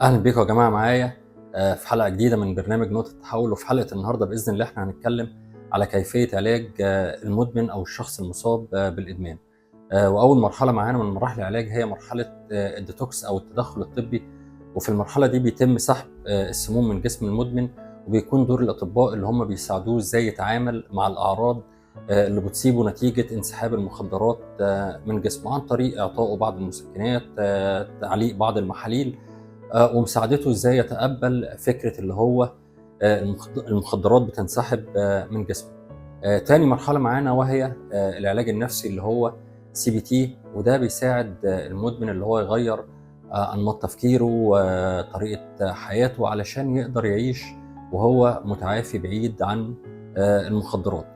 اهلا بيكم يا جماعة معايا في حلقة جديدة من برنامج نقطة التحول. وفي حلقة النهارده باذن الله احنا هنتكلم على كيفية علاج المدمن او الشخص المصاب بالادمان. واول مرحلة معانا من مراحل العلاج هي مرحلة الديتوكس او التدخل الطبي. وفي المرحلة دي بيتم سحب السموم من جسم المدمن، وبيكون دور الاطباء اللي هم بيساعدوه ازاي يتعامل مع الاعراض اللي بتصيبه نتيجة انسحاب المخدرات من جسمه، عن طريق اعطائه بعض المسكنات، تعليق بعض المحاليل، ومساعدته ازاي يتقبل فكرة اللي هو المخدرات بتنسحب من جسمه. تاني مرحلة معانا وهي العلاج النفسي اللي هو CBT، وده بيساعد المدمن اللي هو يغير انماط تفكيره وطريقه حياته علشان يقدر يعيش وهو متعافي بعيد عن المخدرات.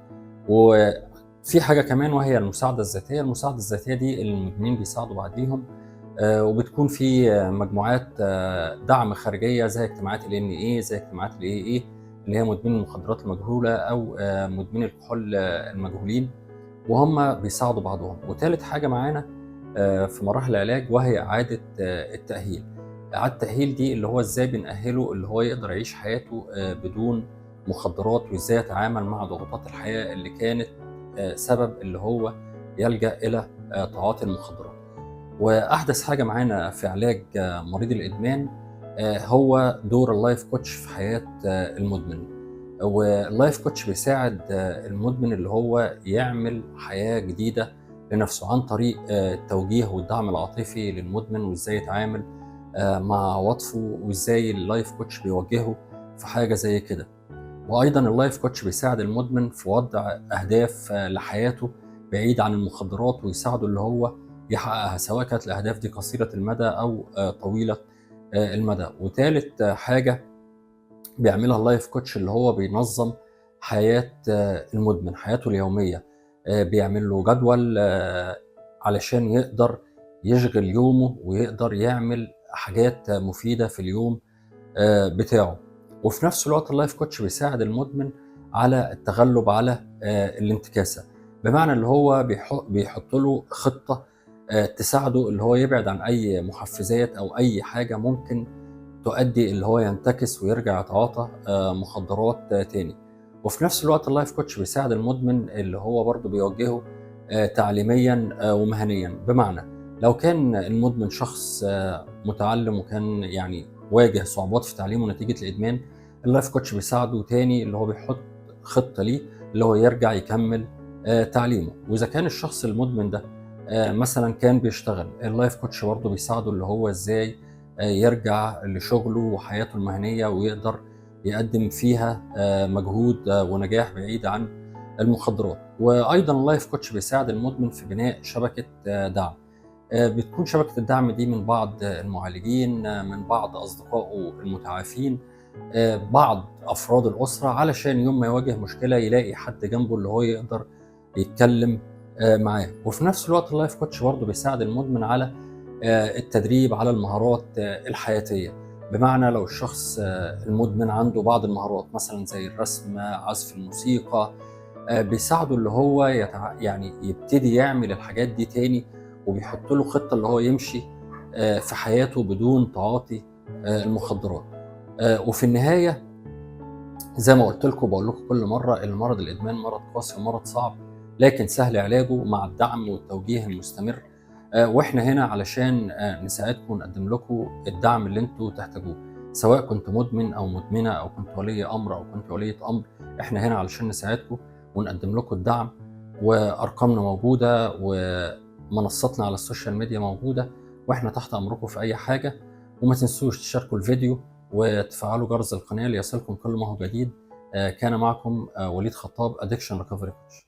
وفي حاجة كمان وهي المساعدة الذاتية. المساعدة الذاتية دي المدمنين بيساعدوا بعضيهم، وبتكون في مجموعات دعم خارجية زي اجتماعات ال NA، زي اجتماعات ال AA اللي هي مدمنين المخدرات المجهولة او مدمنين الكحول المجهولين، وهم بيساعدوا بعضهم. وثالث حاجة معانا في مراحل العلاج وهي اعاده التاهيل. اعاده التاهيل دي اللي هو ازاي بنأهله اللي هو يقدر يعيش حياته بدون مخدرات، وازاي يتعامل مع ضغوطات الحياة اللي كانت سبب اللي هو يلجأ الى تعاطي المخدرات. واحدث حاجة معانا في علاج مريض الادمان هو دور ال life coach في حياة المدمن. وال life coach بيساعد المدمن اللي هو يعمل حياة جديدة لنفسه عن طريق التوجيه والدعم العاطفي للمدمن، وازاي يتعامل مع عواطفه، وازاي ال life coach بيوجهه في حاجة زي كده. وايضا ال life coach بيساعد المدمن في وضع اهداف لحياته بعيد عن المخدرات، ويساعده اللي هو يحققها، سواء كانت الاهداف دي قصيرة المدى او طويلة المدى. وثالث حاجة بيعملها ال life coach اللي هو بينظم حياة المدمن، حياته اليوميه، بيعمل له جدول علشان يقدر يشغل يومه ويقدر يعمل حاجات مفيدة في اليوم بتاعه. وفي نفس الوقت ال life coach بيساعد المدمن على التغلب على الانتكاسه، بمعنى اللي هو بيحط له خطه تساعده اللي هو يبعد عن اي محفزات او اي حاجة ممكن تؤدي اللي هو ينتكس ويرجع يتعاطى مخدرات تاني. وفي نفس الوقت ال life coach بيساعد المدمن اللي هو برضه بيوجهه تعليميا ومهنيا، بمعنى لو كان المدمن شخص متعلم وكان يعني واجه صعوبات في تعليمه نتيجة الادمان، ال life coach بيساعده تاني اللي هو بيحط خطه ليه اللي هو يرجع يكمل تعليمه. واذا كان الشخص المدمن ده مثلا كان بيشتغل، ال life coach برضه بيساعده اللي هو ازاي يرجع لشغلة وحياته المهنية ويقدر يقدم فيها مجهود ونجاح بعيد عن المخدرات. وايضا ال life coach بيساعد المدمن في بناء شبكة دعم. بتكون شبكة الدعم دي من بعض المعالجين، من بعض اصدقائه المتعافين، بعض افراد الاسره، علشان يوم ما يواجه مشكلة يلاقي حد جنبه اللي هو يقدر يتكلم معاه. وفي نفس الوقت ال life coach برضه بيساعد المدمن على التدريب على المهارات الحياتيه، بمعنى لو الشخص المدمن عنده بعض المهارات مثلا زي الرسم، عزف الموسيقى، بيساعده اللي هو يعني يبتدي يعمل الحاجات دي تاني، وبيحط له خطه اللي هو يمشي في حياته بدون تعاطي المخدرات. وفي النهاية زي ما قلت لكم، بقول لكم كل مرة، المرض الادمان مرض قاسي ومرض صعب، لكن سهل علاجه مع الدعم والتوجيه المستمر. واحنا هنا علشان نساعدكم ونقدم لكم الدعم اللي انتوا تحتاجوه، سواء كنت مدمن او مدمنه او كنت ولي امر او كنت ولية امر. احنا هنا علشان نساعدكم ونقدم لكم الدعم، وارقامنا موجودة ومنصاتنا على ال social media موجودة، واحنا تحت امركم في اي حاجة. وما تنسوش تشاركوا الفيديو وتفعلوا جرس القناة ليصلكم كل ما هو جديد. كان معكم وليد خطاب، addiction recovery coach.